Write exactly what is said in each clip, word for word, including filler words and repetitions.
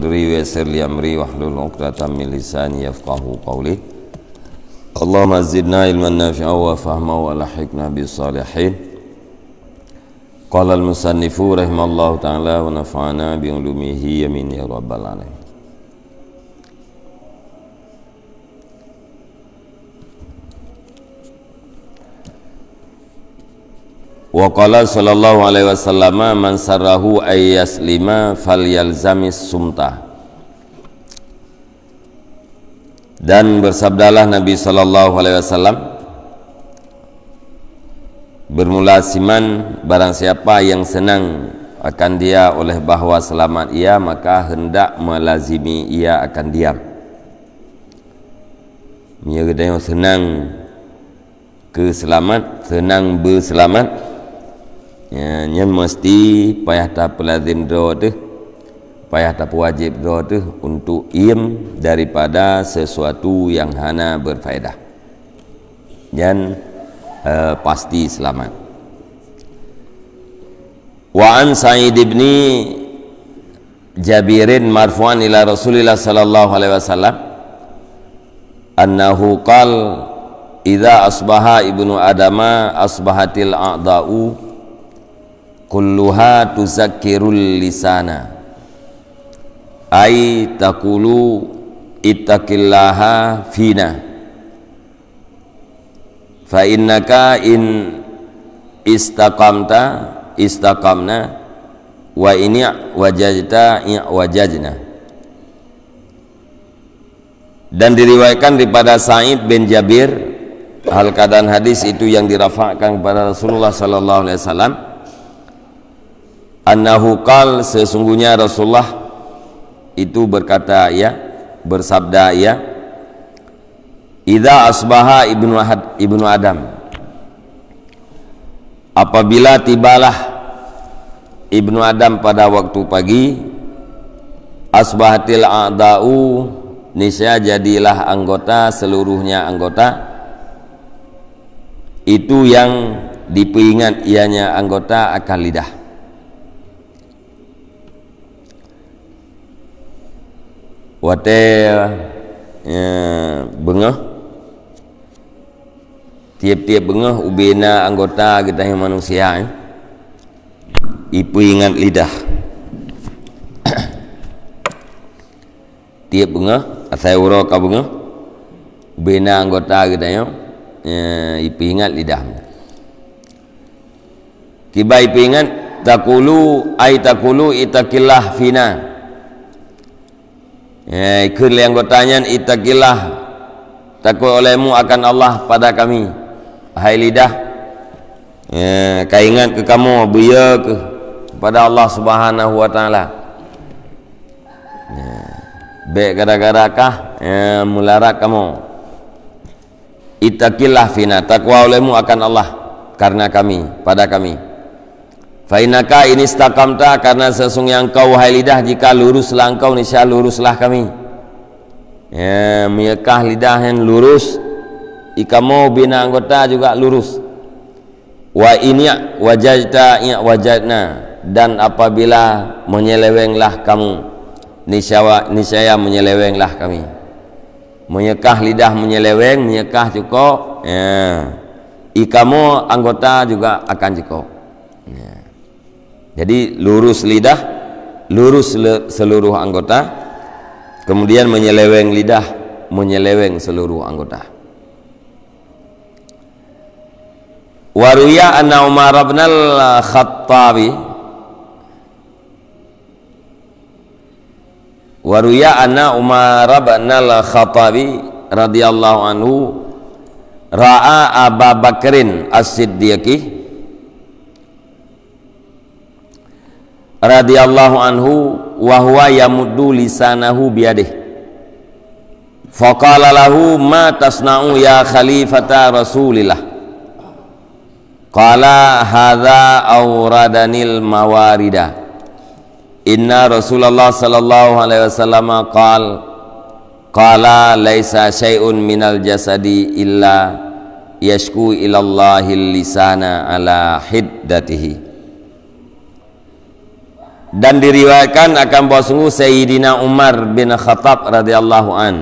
sadri wa yassir li amri wahlul 'uqdatam min lisani yafqahu qawli. Allahumma zidna ilman nafi'a wa fahma wa alhiqna bis salihin. Qala al-musannifu rahimallahu ta'ala wa nafa'ana bi ulumihi, amin ya rabbal alamin. Wa qala sallallahu alaihi wasallam, "Man sarrahu ay yaslima falyalzamis sumta." Dan bersabdalah Nabi sallallahu alaihi wasallam, bermula siman, barang siapa yang senang akan dia oleh bahwa selamat ia, maka hendak melazimi ia akan diam. Meunyoe geutanyoe seunang keu seulamat, seunang beuseulamat, ya, nyan meusti payah tapeulazim droe teuh, payah tapeuwajéb droe teuh untuk iem daripada sesuatu yang hana berfaedah. Nyan, eh, pasti seulamat. Wa an Sa'id ibni Jabirin marfu'an ila Rasulillah sallallahu alaihi wasallam, annahu qal, "Idza asbaha ibnu Adama asbahatil a'dha'u kulluha tuzakkirul lisana." Ay taqulu, "Ittaqillaha fina." Fa innaka in istaqamta, istaqamna, wa in i'wajajta, i'wajajna. Dan diriwayatkan daripada Sa'id bin Jabir, hal keadaan hadis itu yang dirafakkan kepada Rasulullah sallallahu alaihi wasallam, annahu qal, sesungguhnya Rasulullah itu berkata, ia bersabda, ia, "Idza asbaha ibnu Ahad-, ibnu Adam." Apabila tibalah ibnu Adam pada waktu pagi, asbahatil a'dha'u, niscaya jadilah anggota, seluruhnya anggota, itu yang dipeuingat ianya anggota akan lidah. Watée, eh, beungoh, tieb-tieb beungoh ubena anggota geutanyoe manusia, eh, ipeuingat lidah. Tieb beungoh, asai uroe ka beungoh, ubena anggota geutanyoe, eh, ipeuingat lidah. Kiban ipeuingat, taqulu, ay taqulu, "Ittaqillah fina." Eh, ikheun lé anggota nyan, "Ittaqillah, takot olehmu akan Allah pada kami." Hai lidah, eh, ka ingat keu kamoe, beuye keuh kepada Allah Subhanahu wa Taala. Ya, bék gara-gara kah, ya, meularat kamoe. Ittaqillah fina, takwa olehmu akan Allah karena kami, pada kami. Fa innaka in istaqamta, karena sesungguhnya engkau, wahai lidah, jika luruslah engkau, niscaya luruslah kami. Ya, meunyoe kah lidah nyan lurus, i kamoe ubena anggota juga lurus. Wa in i'wajajta i'wajajna, dan apabila menyelewenglah kamu, niscaya, niscaya menyelewenglah kami. Meunyoe kah lidah menyeleweng, meunyoe kah cukok, ya, i kamoe anggota juga akan cukok. Ya. Jadi lurus lidah, lurus le-, seluruh anggota, kemudian menyeleweng lidah, menyeleweng seluruh anggota. Wa ruya anna Umar bin Al-Khattabi, wa ruya anna Umar bin Al-Khattabi radhiyallahu anhu ra'a Aba Bakrin As-Siddiqi radhiyallahu anhu wa huwa yamuddu lisanahu biyadihi. Faqala lahu, "Ma tasna'u ya khalifata Rasulillah?" Qala, "Hadza awradanil mawarida. Inna Rasulullah sallallahu alaihi wasallam qal, qala, laisa syai'un minal jasadi illa yashku ilallahil lisana ala hiddatihi." Dan diriwayatkan akan bahwa sungguh Sayyidina Umar bin Khattab radhiyallahu an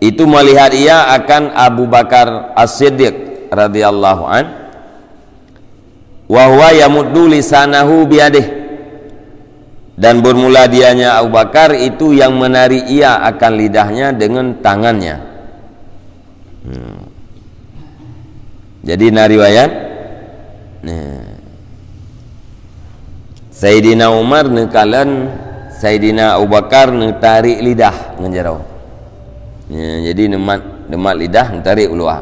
itu melihat ia akan Abu Bakar As-Siddiq radhiyallahu an, wa huwa yamuddu lisanahu biyadih, dan bermula dianya Abu Bakar itu yang menarik ia akan lidahnya dengan tangannya. Hmm. Jadi na riwayat, nah, Saidina Umar neukalon Saidina Abu Bakar neutarik lidah ngon jaroe. Ya, jadi neumat, neumat lidah, neutarik u luwa.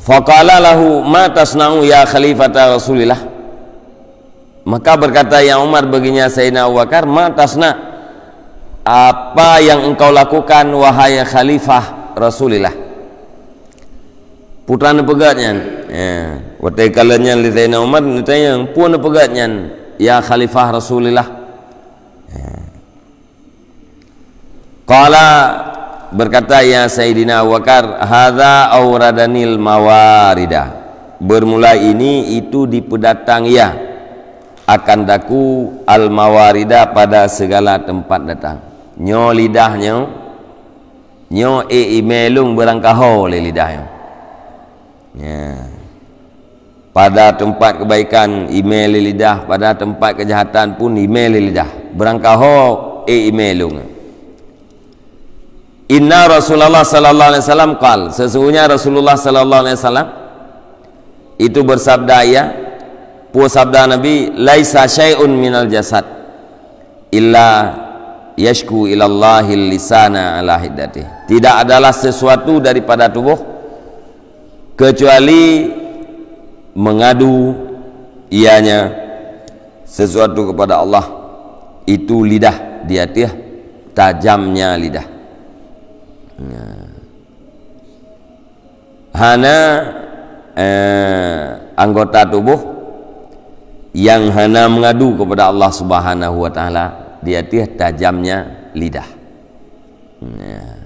Faqala lahu, "Ma tasna'u ya khalifata Rasulillah?" Maka berkata yang Umar baginya Saidina Abu Bakar, "Ma tasna'? Apa yang engkau lakukan, wahai khalifah Rasulillah?" Putra neupeugah nyan. Ya. Watée kalon nyan lé Saidina Umar, neutanyong, "Peue neupeugah nyan, ya khalifah Rasulillah?" Ya. Qala, berkata ya Saidina Abu Bakar, "Hadza auradanil mawarida." Bermula ini itu dipeudatang ia akan daku al-mawarida pada segala tempat datang. Nyoe lidah nyoe, nyoe ék imé lôn beurangkaho lé lidah nyoe. Ya. Pada tempat kebaikan imé lé lidah, pada tempat kejahatan pun imé lé lidah. Beurangkaho ék imé lôn. Inna Rasulullah sallallahu alaihi wasallam qal, sesungguhnya Rasulullah sallallahu alaihi wasallam itu bersabda ia, peue sabda Nabi, "Laisa syai'un minal jasad illa yashku ilallahil lisana ala hiddatih." Tidak adalah sesuatu daripada tubuh kecuali mengadu ianya sesuatu kepada Allah, itu lidah di ateueh tajamnya lidah. Nah. Hana, eh, anggota tubuh yang hana mengadu kepada Allah Subhanahu wa Taala di ateueh tajamnya lidah. Nah.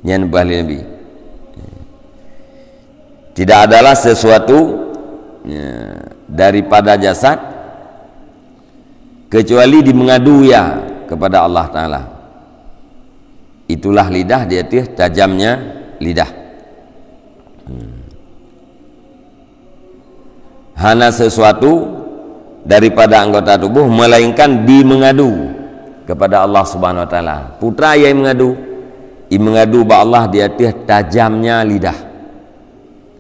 Nyan bah lé Nabi. Tidak adalah sesuatu, ya, daripada jasad kecuali di mengadu ia kepada Allah Taala. Itulah lidah di ateueh tajamnya lidah. Hmm. Hana sesuatu daripada anggota tubuh melainkan di mengadu kepada Allah Subhanahu wa Taala. Putra nyang mengadu, i mengadu bak Allah di ateueh tajamnya lidah.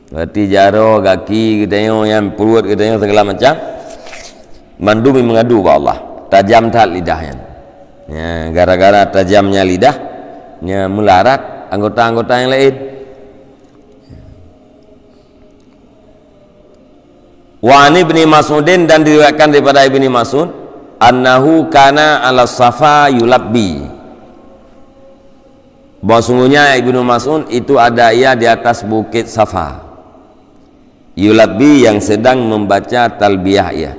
Berarti jaroe, gaki geutanyoe, nyang pruet geutanyoe, segala macam, mandum mengadu bak Allah. Tajam that lidah nyan. Ya, gara-gara tajamnya lidah, nya meularat anggota-anggota nyang laén. Wa an Ibni Mas'udin, dan diriwayatkan daripada Ibni Mas'ud, annahu kana ala Safa yulabbi. Bahwa sungguhnya Ibnu Mas'ud itu ada ia di atas bukit Safa. Yulabbi, yang sedang membaca talbiyah ia.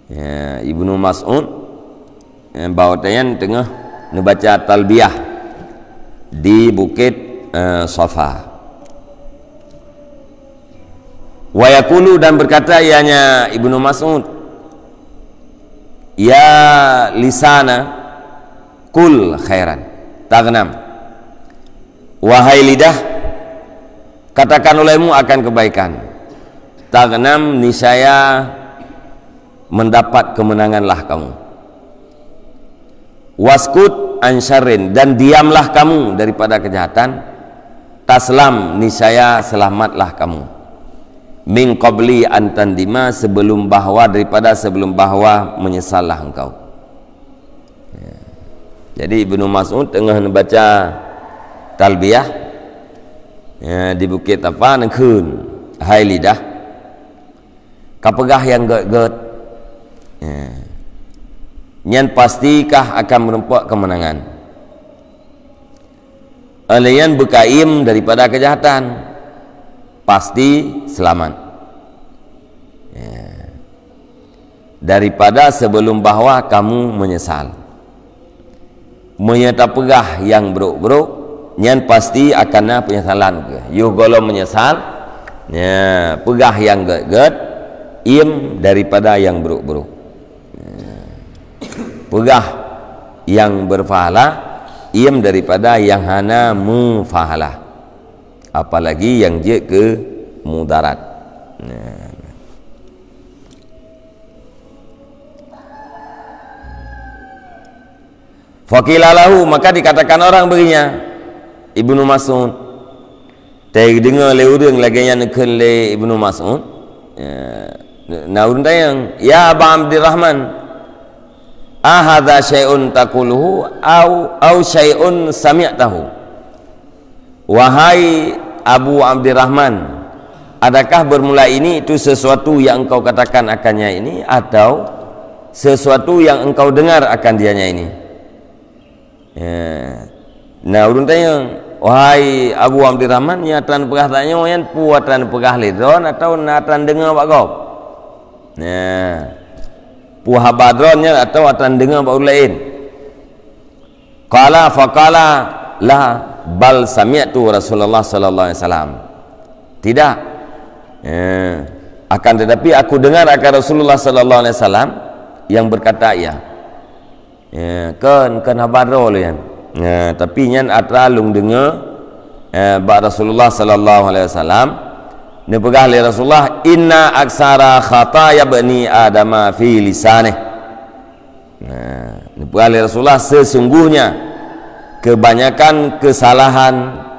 Ya, Ibnu Mas'ud, eh, bahwa nyan teungoh neubaca talbiyah di bukit, eh, Safa. Wa yaqulu, dan berkata ianya Ibnu Mas'ud, "Ya lisana, kul khairan, taghnam." Wahai lidah, katakan olehmu akan kebaikan. Taghnam, niscaya mendapat kemenanganlah kamu. Waskut an syarrin, dan diamlah kamu daripada kejahatan. Taslam, niscaya selamatlah kamu. Min qabli an tandima, sebelum bahwa, daripada sebelum bahwa menyesallah engkau. Ya. Jadi Ibnu Mas'ud teungoh neubaca talbiyah, ya, di Bukit Safa, neukheun, "Hai lidah, kapeugah nyang gét-gét. Ya. Nyan pasti kah akan meurumpok keumeunangan. Alèh nyan beukaém daripada keujahatan, pasti seulamat. Ya. Daripada sebelum bahwa kamu meunyeusal." Meunyoe tapeugah nyang brok-brok, nyan pasti akan na peunyesalan. Yoh gohlom meunyeusal, ya, peugah nyang gét-gét, Iem daripada nyang brok-brok. Peugah nyang berpahala, iem daripada nyang hana meupahala. Apalagi nyang jeuet keu mudarat. Nah. Faqila lahu, maka dikatakan orang baginya, Ibnu Mas'ud. Teudeungoe lé ureuëng lagée nyan geukheun lé Ibnu Mas'ud. Ya, na ureuëng tanyong, "Ya Aba Abdurrahman, ahadza syai'un taquluhu au, au syai'un sami'tahu?" Wahai Abu Abdurrahman, adakah bermula ini itu sesuatu yang engkau katakan akannya ini, atau sesuatu yang engkau dengar akan dianya ini? Ya. Na ureuëng tanyong, "Wahai Abu Abdurrahman, nyang atan peugah tanyoe nyan peue atan peugah lé droe, atau na atan deungoe bak gob?" Nah, peue haba droe nyan atau atan deungoe bak ureuëng laén? Qala, faqala la, bal sami'tu Rasulullah sallallahu alaihi wasallam. Tidak. Ya. Akan tetapi aku dengar akan Rasulullah sallallahu alaihi wasallam yang berkata, ya. Ya, kon, kon haba droe lé nyan. Ya, tapi nyan atra lôn deungoe, eh, bak Rasulullah sallallahu alaihi wasallam, neupeugah lé Rasulullah, "Inna aksara khataya bani Adama fi lisanih." Nah, neupeugah lé Rasulullah, "Sesungguhnya kebanyakan kesalahan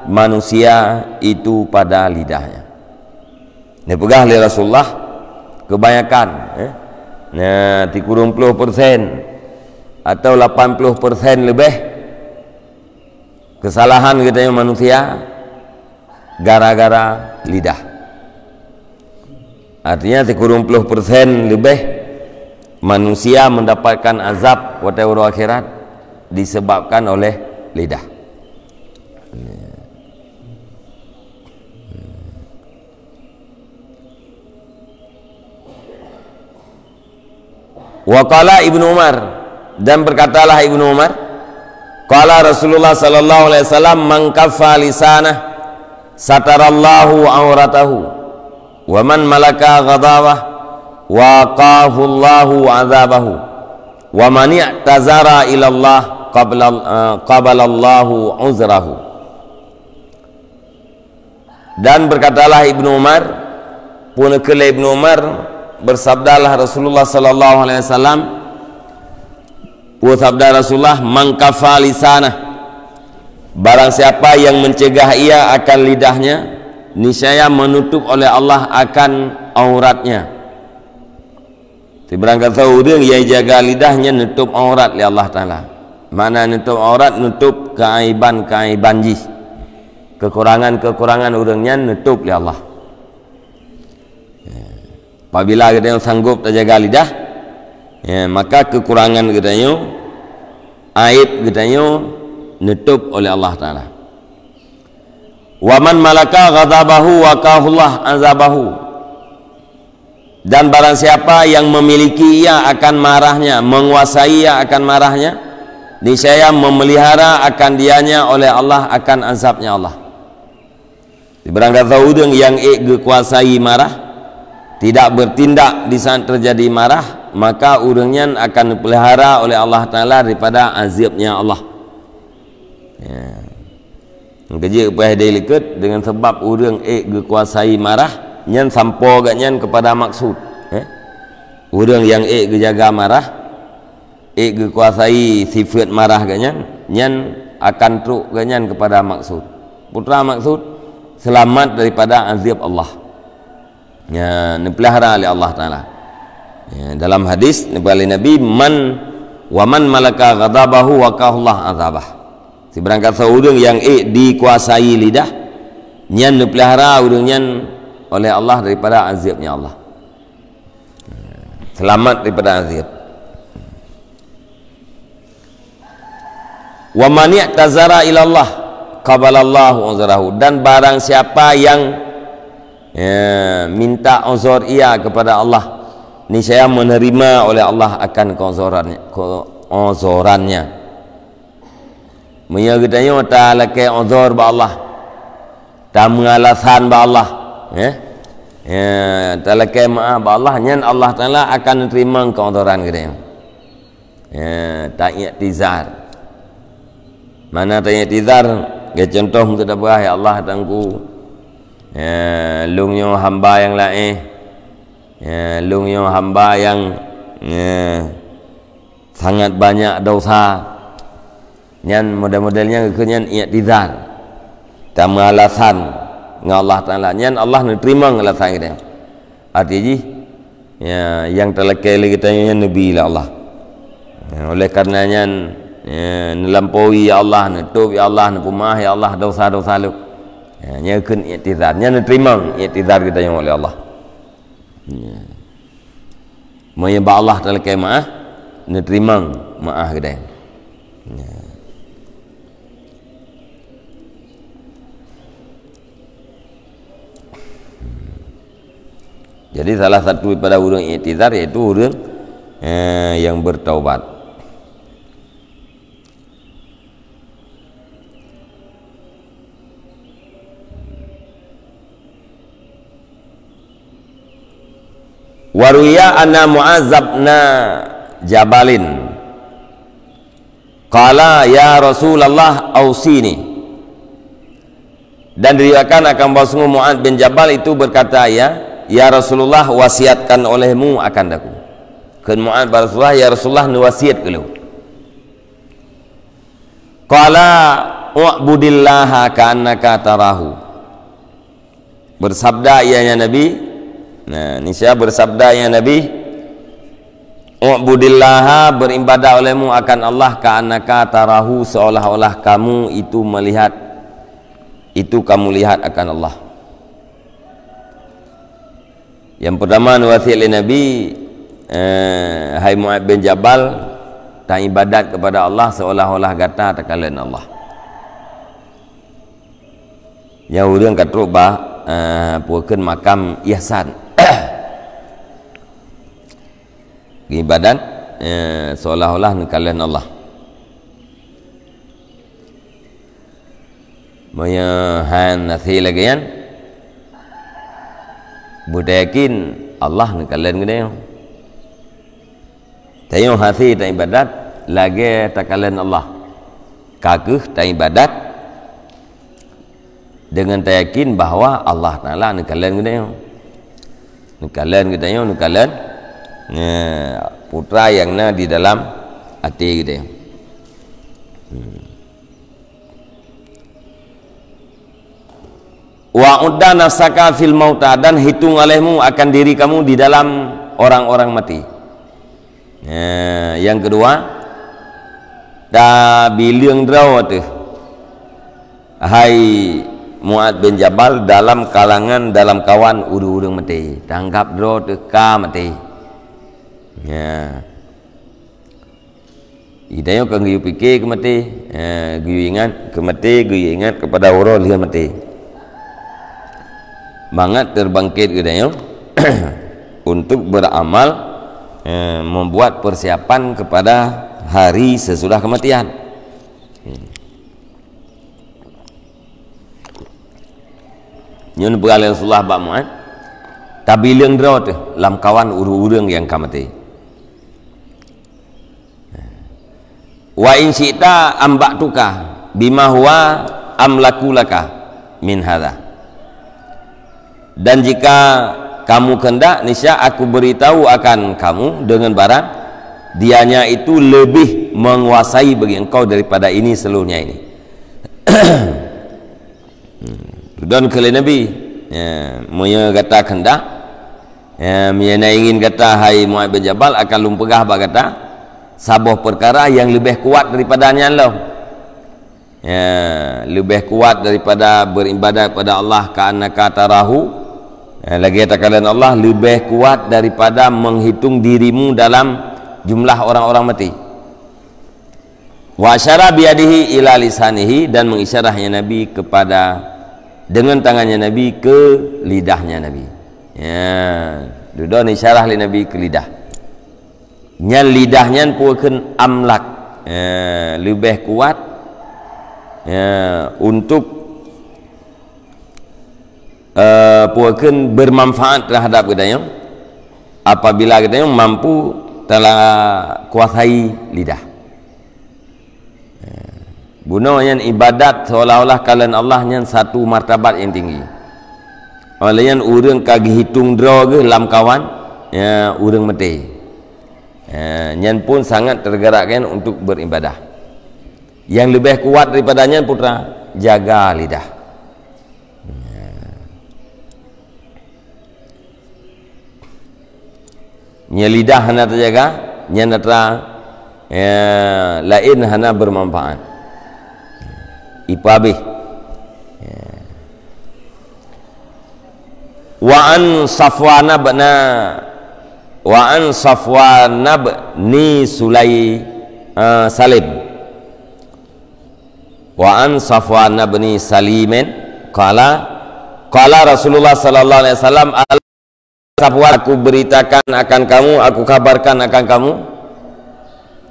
manusia itu pada lidahnya." Neupeugah lé Rasulullah, kebanyakan, eh, nah, tikurong ploh persen atau lapan ploh persen leubeh kesalahan geutanyoe manusia gara-gara lidah. Artinya, tikurong ploh persen leubeh manusia mendapatkan azab watée uroe akhirat disebabkan oleh lidah. Wa qala Ibnu Umar, dan berkatalah Ibnu Umar, qala Rasulullah sallallahu alaihi wasallam, "Man kaffa lisanah, satarallahu auratahu, wa man malaka ghadabah, waqahullahu azabahu, wa man i'tazara ilallah, qabla, eh, qabalallahu uzrahu." Dan berkatalah Ibnu Umar, peue neukheun lé Ibnu Umar, bersabdalah Rasulullah sallallahu alaihi wasallam, peue sabda Rasulullah, "Man kaffa lisanah," barang siapa yang mencegah ia akan lidahnya, niscaya menutup oleh Allah akan auratnya. Sibarang gasoe ureuëng nyang jaga lidah nyan neutôb aurat lé Allah Taala. Makna neutôb aurat, neutôb keuaiban-keuaiban jih. Keukurangan-keukurangan ureuëng nyan neutôb lé Allah. Ya. Apabila geutanyoe sanggôp tajaga lidah, ya, maka keukurangan geutanyoe, aib geutanyoe neutôb oleh Allah Taala. "Wa man malaka ghadabahu waqahullah azabahu." Dan barang siapa yang memiliki ia akan marahnya, menguasai ia akan marahnya, niscaya memelihara akan dianya oleh Allah akan azabnya Allah. Sibarang gasoe ureuëng nyang ék geukuasai marah, tidak bertindak di saat terjadi marah, maka ureuëng nyan akan dipelihara oleh Allah Taala daripada azabnya Allah. Ya. Nyang keujeuet peuhai deh likot, dengan sebab ureuëng ék geukuasai marah, nyan sampoe geuhnyan kepada maksud. Eh? Ureuëng nyang ék geujaga marah, ék geukuasai sifeuet marah geuhnyan, nyan akan trok geuhnyan kepada maksud. Peue teuma maksud? Seulamat daripada azab Allah. Ya, neupeulihara lé Allah Taala. Ya, dalam hadis neupeugah lé Nabi, "Man, wa man malaka ghadabahu waqahullah azabah." Sibarang gasoe ureuëng nyang ék dikuasai lidah, nyan neupeulihara ureuëng nyan oleh Allah daripada azabnya Allah. Seulamat daripada azab. "Wa man i'tazara ilallah, qabalallahu uzrahu." Dan barang siapa yang, ya, minta uzur ia kepada Allah, niscaya menerima oleh Allah akan keuzorannya, keuzorannya. Meunyoe geutanyoe talakée uzur bak Allah, tameualasan bak Allah, ya. Ya, talakée meu'ah bak Allah, nyan Allah Taala akan neuteurimong keu'udhuran geutanyoe. Ya, ta'iktizar. Mana ta'iktizar? Lagée contoh meukeue tapeugah, "Ya Allah, Teungku, ya, lôn nyoe hamba nyang laén. Ya, lôn nyoe hamba nyang, ya, sangat banyak dosa." Nyan model-model nyan geukheun nyan iktizar. Tameualasan ngon Allah Taala. Nyan Allah neuteurimong alasan geutanyoe. Arti jih, ya, nyang talakée lé geutanyoe nyan neubi lé Allah. Ya, oleh karena nyan, ya, neulampaui ya Allah, neutôb ya Allah, neupeumaah ya Allah dosa-dosa lôn. Ya, nyan geukheun iktizar. Nyan neuteurimong iktizar geutanyoe lé Allah. Ya. Meunyoe bak Allah talakée meu'ah, neuteurimong meu'ah geutanyoe. Ya. Jadi salah satu daripada ureuëng iktizar yaitu ureuëng, eh, yang bertaubat. Wa ruwiya anna Mu'adz bin Jabalin qala, "Ya Rasulullah, ausini." Dan diriwayatkan akan bahwasanya Mu'adz bin Jabal itu berkata, "Ya, ya Rasulullah, wasiatkan olehmu akan aku." Kheun Mu'adz bak Rasulullah, "Ya Rasulullah, neuwasiat keu lôn." Qala, "U'budillaha ka'annaka tarahu." Bersabda ianya Nabi, nah, nisya bersabda ianya Nabi, "U'budillaha, beribadah olehmu akan Allah, ka'annaka tarahu, seolah-olah kamu itu melihat, itu kamu lihat akan Allah." Yang pertama, neuwasiat lé Nabi, eh, "Hai Mu'adz bin Jabal, taibadat kepada Allah seolah-olah gata takalon Allah." Nyang ureuëng ka trok bak, eh, peue kheun makam ihsan. Ibadat, eh, seolah-olah neukalon Allah. Meunyoe hana lagée nyan, beutayakin Allah neukalon geutanyoe. Tanyoe hase taibadat lagée takalon Allah. Ka kheueh taibadat deungon tayakin bahwa Allah Taala neukalon geutanyoe. Neukalon geutanyoe, neukalon, eh, putra nyang na di dalam até geutanyoe. Hmm. "Wa udda nafsaka fil mauta," dan hitung olehmu akan diri kamu di dalam orang-orang mati. Nah, yang kedua, tabileueng droe teuh, hai Mu'adz bin Jabal, dalam kalangan, dalam kawan ureuëng-ureuëng maté. Tanggab droe teuh ka maté. Ya. Geutanyoe ka geuyue pike keu maté, eh, geuyue ingat keu maté, geuyue ingat keupada uroe lheueh maté. Mangat teubangkét geutanyoe untuk beramal, eh, membuat persiapan kepada hari sesudah kematian. Hmm. Nyoe neupeugah lé Rasulullah bak Mu'adz, "Tabileueng droe teuh lam kawan ureuëng-ureuëng nyang ka maté." "Wa in syi'ta anba'tuka bima huwa amlaku laka min hadza." Dan jika kamu kehendak, niscaya aku beritahu akan kamu dengan barang dianya itu lebih menguasai bagi engkau daripada ini seluruhnya ini. Hmm. Dudoe keu lé Nabi, ya, meunyoe gata kehendak, ya, meunyoe na ingin gata, hai Mu'adz bin Jabal, akan lôn peugah bak gata saboh peukara nyang leubeh kuat daripada nyan lom. Ya, leubeh kuat daripada beribadat kepada Allah ka'annaka tarahu. Ya, lagée takalon Allah leubeh kuat daripada menghitung dirimu dalam jumlah orang-orang mati. Wa asyara biyadihi ila lisanihi, dan mengisyarahnya Nabi kepada, dengan tangannya Nabi ke lidahnya Nabi. Ya, dudoe isyarah lé Nabi ke lidah. Nyan lidah nyan peue kheun amlak. Ya, leubeh kuat, ya, untuk eh, peue kheun, bermanfaat terhadap geutanyoe apabila geutanyoe mampu tala kuasai lidah. Bunoe nyan ibadat seolah-olah kalon Allah nyan satu martabat nyang tinggi. Oleh nyan ureuëng ka geuhitong droe geuh lam kawan, ya, ureuëng meuté. Ya, nyan pun sangat tergerakkan untuk beribadah. Yang lebih kuat daripada nyan putra, jaga lidah. Nyan lidah hana teujaga, nyan atra, ya, laén hana bermanfaat. Ipabeh. Ya. Wa an Safwan bin, wa an Safwan bin Sulai, eh, Salim. Wa an Safwan bin Salimin qala, qala Rasulullah sallallahu alaihi wasallam, "Ala Safwan, aku beritakan akan kamu, aku kabarkan akan kamu,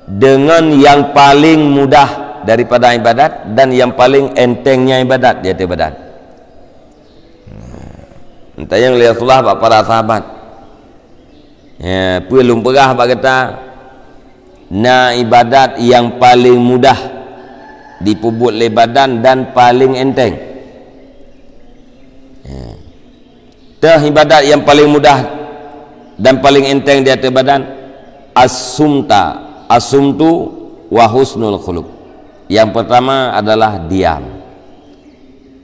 dengan yang paling mudah daripada ibadat dan yang paling entengnya ibadat," dia kata ibadat. Entah nyang lé Rasulullah bak para sahabat. Ya, peue lôn peugah bak gata, na ibadat nyang paleng mudah jipeubuet lé badan dan paleng enteng. Ya. Teuh ibadat nyang paleng mudah dan paleng enteng di ateueh badan, as-sumta, as-sumtu wa husnul khuluq. Yang pertama adalah diam.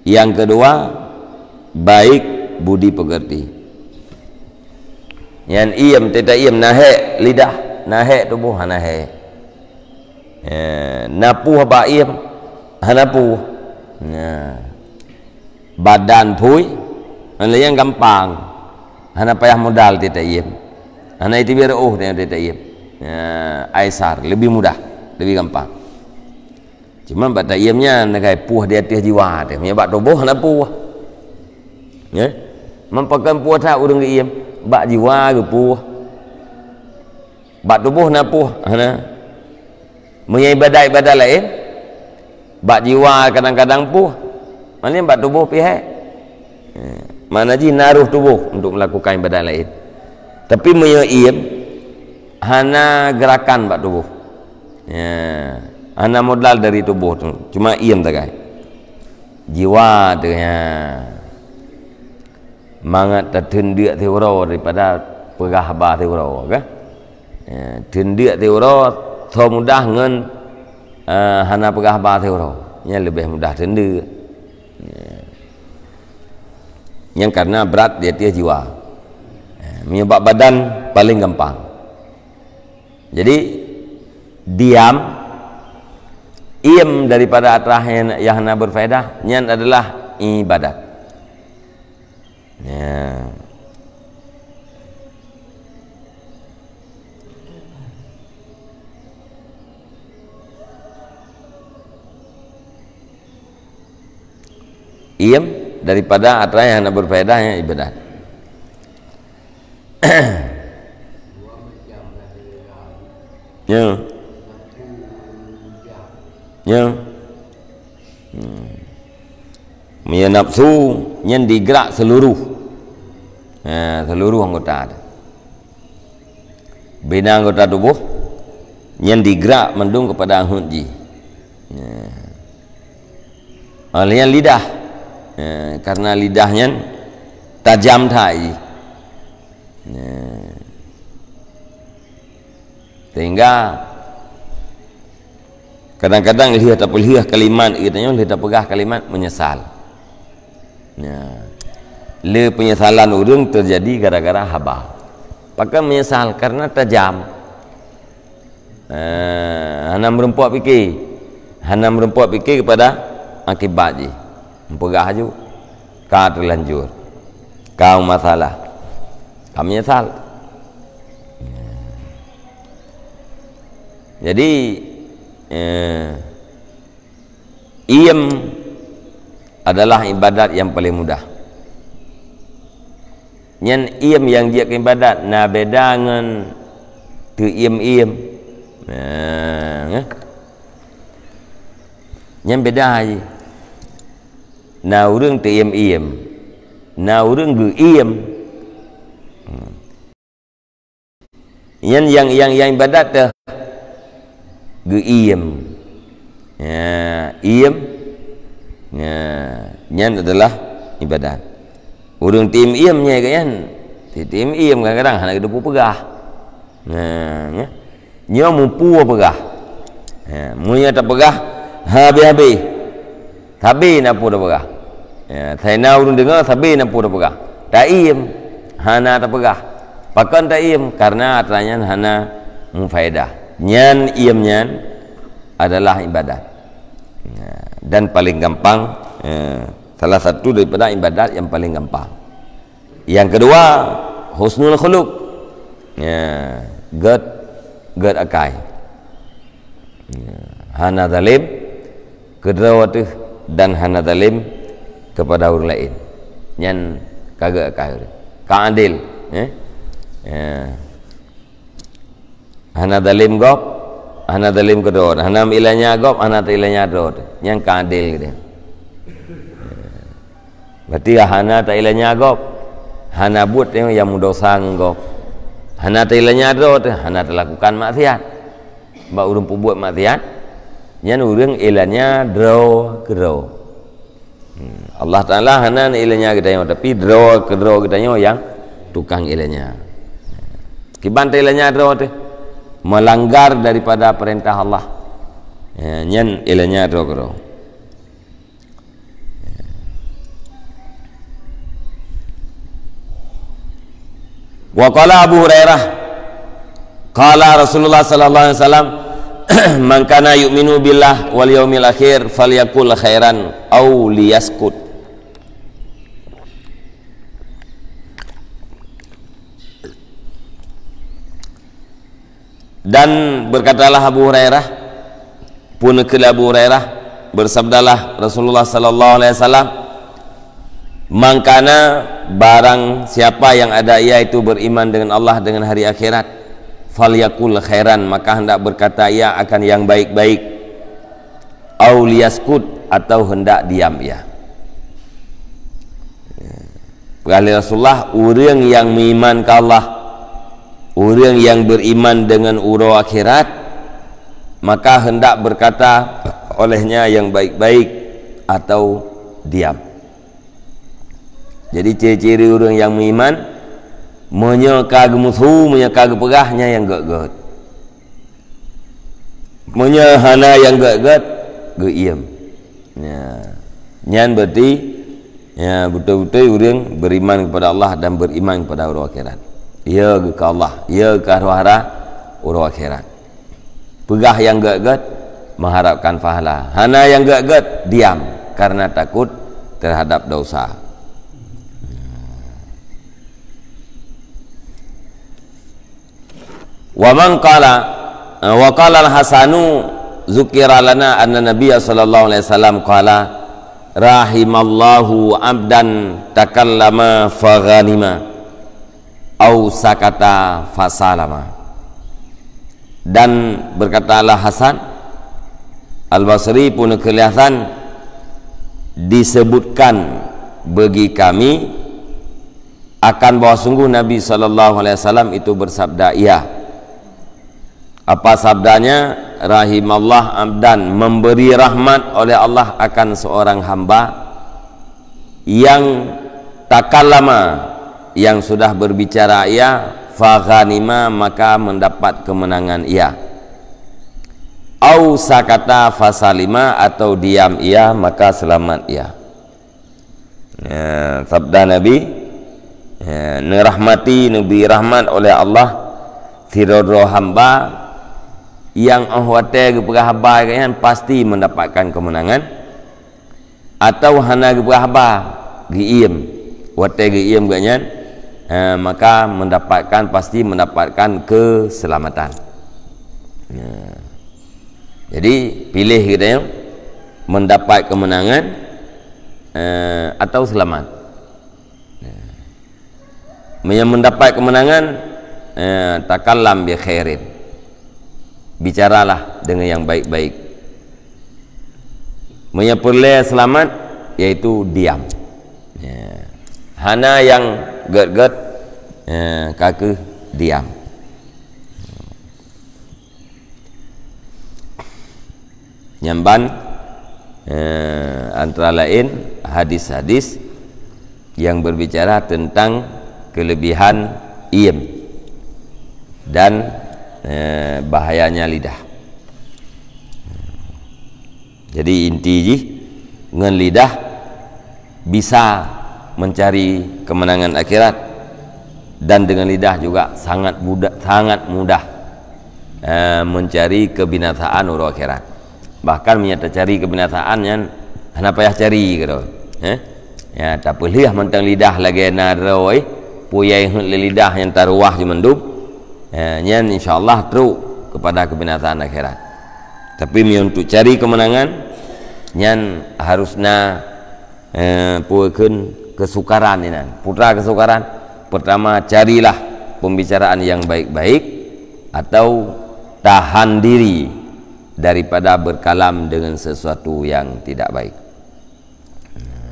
Yang kedua, baik budi pekerti. Nyan iem, teuta iem, na hék lidah, na hék tuboh, hana hék. Eh, na puih bak iem, hana puih. Nah. Badan phui, hana nyang gampang. Hana payah modal teuta iem. Hana iteubiet reuôh teuta iem. Nah, aisar, lebih mudah, lebih gampang. Cuma bak taiem nyan, neugah puih di ateueh jiwa teuh. Meunyo bak tuboh hana puih. Ya? Meupakon puih that ureuëng geuiem, bak jiwa geupuih. Bak tuboh na puih, hana. Meunyo ibadat-ibadat laén, bak jiwa kadang-kadang puih. Maknanya bak tuboh pih hék. Ya. Makna jih na roh tuboh untuk melakukan ibadat laén. Tapi meunyo iem, hana gerakan bak tuboh. Ya, hana modal dari tuboh tu, cuma iem sagai. Jiwa teuh, ya. Mangat tateundeuk siuroe daripada peugah haba siuroe, kan? Ya, teundeuk siuroe, soe mudah ngon, eh, hana peugah haba siuroe. Nyan leubeh mudah teundeuk. Ya. Nyan karena brat di ateueh jiwa. Ya, meunyo bak badan paleng gampang. Jadi, diam, iem daripada atra nyang, nyang hana berfaedah, nyan adalah ibadat. Ya. Iem daripada atra nyang hana berfaedah, nyan ibadat. Ya. Ya. Hmm. Meunyo nafsu nyan digerak seluruh. Ha, seluruh anggota. Bina anggota tuboh nyan digerak mandum kepada anghot jih. Ya. Oleh nyan lidah. Ya, karena lidah nyan tajam that jih. Ya. Sehingga kadang-kadang lheueh tapeulheueh kalimat geutanyoe, lheueh tapeugah kalimat menyesal. Ya. Le penyesalan ureuëng terjadi gara-gara haba. Pakon menyesal? Karena tajam. Eh, hana meurumpok pike. Hana meurumpok pike kepada akibat jih. Meupeugah aju, ka terlanjur. Ka masalah. Ka menyesal. Jadi, eh, iem adalah ibadat nyang paleng mudah. Nyan iem nyang jeuet keu ibadat, na beda ngon teuiem-iem. Nah, nyan beda jih. Na ureuëng teuiem-iem. Na ureuëng geuiem. Hmm. Nyan nyang, nyang, nyang ibadat teuh geuiem. Ya, iem. Ya, nyan adalah ibadat. Ureuëng tim iem nyai ka nyan. Tim iem kadang-kadang hana geuteupeue peugah. Nah, nya. Nyoe mupu peugah. Ya, meunyoe tapeugah habéh-habéh. Sabe na peue tapeugah. Ya, saina ureuëng deungoe sabe na peue tapeugah. Taiem, hana tapeugah. Pakon taiem? Karena atra nyan hana mufaedah. Nyan iem nyan adalah ibadat. Ya, dan paling gampang, ya, salah satu daripada ibadat yang paling gampang. Yang kedua, husnul khuluq. Ya, gét, gét akai. Ya, hana zalim keu droe teuh dan hana zalim kepada ureuëng laén. Nyan ka gét akai ureuëng. Ka adil, eh? Ya. Hana zalim gob, hana zalim keu droe. Hana meulanya gob, hana teulanya droe teuh. Nyan ka adil geutanyoe. Berarti hana tailanya gob. Hana buet nyang meudosa ngon gob. Hana tailanya droe teuh, hana talakukan maksiat. Bak ureuëng peubuet maksiat, nyan ureuëng ilanya droe keudroe. Hmm. Allah Taala hana ilanya geutanyoe, tapi droe keudroe geutanyoe nyang tukang ilanya. Kiban tailanya droe teuh, melanggar daripada perintah Allah. Ya, nyan ilanya droe keudroe. Wa qala Abu Hurairah, qala Rasulullah sallallahu alaihi wasallam, "Man kana yu'minu billah wal yaumil akhir falyakul khairan aw liyaskut." Dan berkatalah Abu Hurairah, pun keu Abu Hurairah, bersabdalah Rasulullah sallallahu alaihi wasallam, "Man kana, barang siapa yang ada ia itu beriman dengan Allah, dengan hari akhirat, falyakul khairan, maka hendak berkata ia akan yang baik-baik, au liyaskut, atau hendak diam ia." Peugah lé Rasulullah, ureuëng nyang meuiman keu Allah, ureuëng nyang beriman dengan uroe akhirat, maka hendak berkata olehnya yang baik-baik atau diam. Jadi, ciri-ciri ureuëng nyang meuiman, meunyoe ka geumeusu, meunyoe ka geupeugah, nyan nyang gét-gét. Meunyoe hana nyang gét-gét, geuiem. Ya. Nyan berarti, ya, beutôi-beutôi ureuëng beriman kepada Allah dan beriman kepada uroe akhirat. Ya keu Allah, ya keu hara-hara uroe akhirat. Peugah nyang gét-gét, mengharapkan pahala. Hana nyang gét-gét, diam, karena takut terhadap dosa. Wa man qala, wa qala al-Hasanu, zukira lana anna Nabiyya sallallahu alaihi wasallam qala, "Rahimallahu abdan takallama faghanima, au sakata fasalama." Dan berkatalah Hasan Al-Basri, pun keu lé Hasan, disebutkan bagi kami akan bahwa sungguh Nabi sallallahu alaihi wasallam itu bersabda, ia, apa sabdanya, "Rahimallah abdan," memberi rahmat oleh Allah akan seorang hamba yang takallama, yang sudah berbicara ia, faghanima, maka mendapat kemenangan ia. Au sakata fasalima, atau diam ia, maka selamat ia. Ya, sabda Nabi, ya, neurahmati, neubri rahmat oleh Allah sidroe-droe hamba nyang óh watée geupeugah haba geuhnyan pasti mendapatkan kemenangan, atau hana geupeugah haba, geuiem. Watée geuiem geuhnyan, ha, maka mendapatkan, pasti mendapatkan keselamatan. Ya. Jadi, pilih geutanyoe, mendapat kemenangan, eh, atau selamat. Meunyoe mendapat kemenangan, eh, takallam bi khairin. Bicaralah dengan yang baik-baik. Meunyoe peureulée selamat, yaitu diam. Ya. Hana nyang gét-gét, eh, ka kheueh diam. Nyan ban, eh, antara laén hadis-hadis yang berbicara tentang kelebihan iem dan, eh, bahayanya lidah. Jadi inti jih, ngon lidah bisa mencari kemenangan akhirat, dan dengan lidah juga sangat mudah, sangat mudah, eh, mencari kebinasaan uroe akhirat. Bahkan meunyo tacari kebinasaan nyan hana payah cari keudroe. Eh? Ya, tapeuleueh mantong lidah lagée na droe, puyai heuet lé lidah nyang taruwah jimandum. Eh, nyan insya Allah trok kepada kebinasaan akhirat. Tapi meunyo untuk cari kemenangan, nyan harus na, eh, peue kheun, kesukaran inan. Peue treuk kesukaran? Pertama, carilah pembicaraan yang baik-baik atau tahan diri daripada berkalam dengan sesuatu yang tidak baik.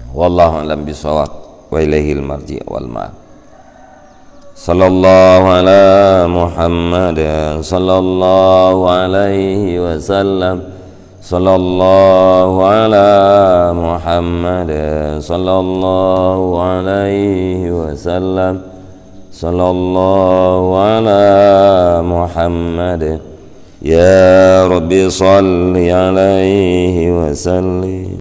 Wallahu a'lam bishawab. Wa ilaihil marji' wal ma'ab. Sallallahu ala Muhammad, sallallahu alaihi wasallam. Sallallahu ala Muhammad, sallallahu alaihi wasallam. Sallallahu ala Muhammad. Ya Rabbi, salli alaihi wasallim.